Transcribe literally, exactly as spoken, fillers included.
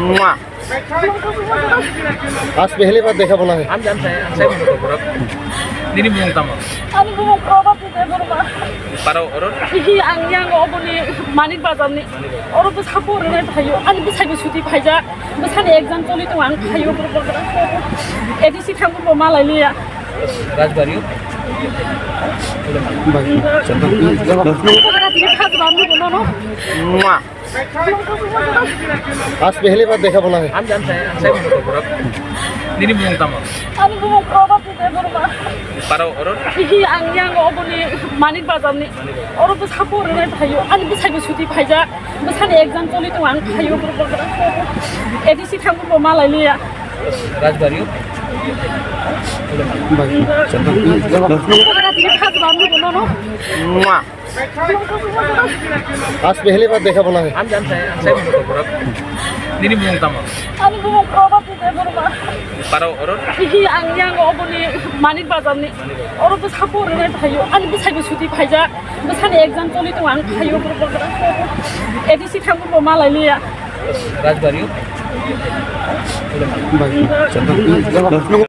Mwah. Aaj pehli baar dekha bola hai. Ang jantai, ang sai mano to borok. Nini bumung tamo? Ani bumung Prabhat Debbarma. Para oro? Hihi, ang yang oboni Manik Bazar ni. Oro bwsa pore nai phaio. Ani bwsai bo suti phaijak. Bwsani exam choli tongo, ang phaio borok borok. A D C thangbo bo malai liya. Rajbari. Bai. Mwah. Aaj pehli baar dekha bola hai. Ang jantai, ang sai mano to borok. Nini bumung tamo? Ani bumung Prabhat Debbarma. Para oro? Hihi, ang yang oboni Manik Bazar ni. Oro bwsa pore nai phaio. Ani bwsai bo suti phaijak. Bwsani exam choli tongo, ang phaio borok borok. A D C thangbo bo malai liya. Rajbari. Bai. Mwah. Aaj pehli baar dekha bola hai. Ang jantai, ang sai mano to borok. Nini bumung tamo? Ani bumung Prabhat Debbarma. Para oro? Hihi, ang yang oboni Manik Bazar ni. Oro bwsa pore nai phaio. Ani bwsai bo suti phaijak. Bwsani exam choli tongo, ang phaio borok borok. A D C thangbo bo malai liya. Rajbari. Bai.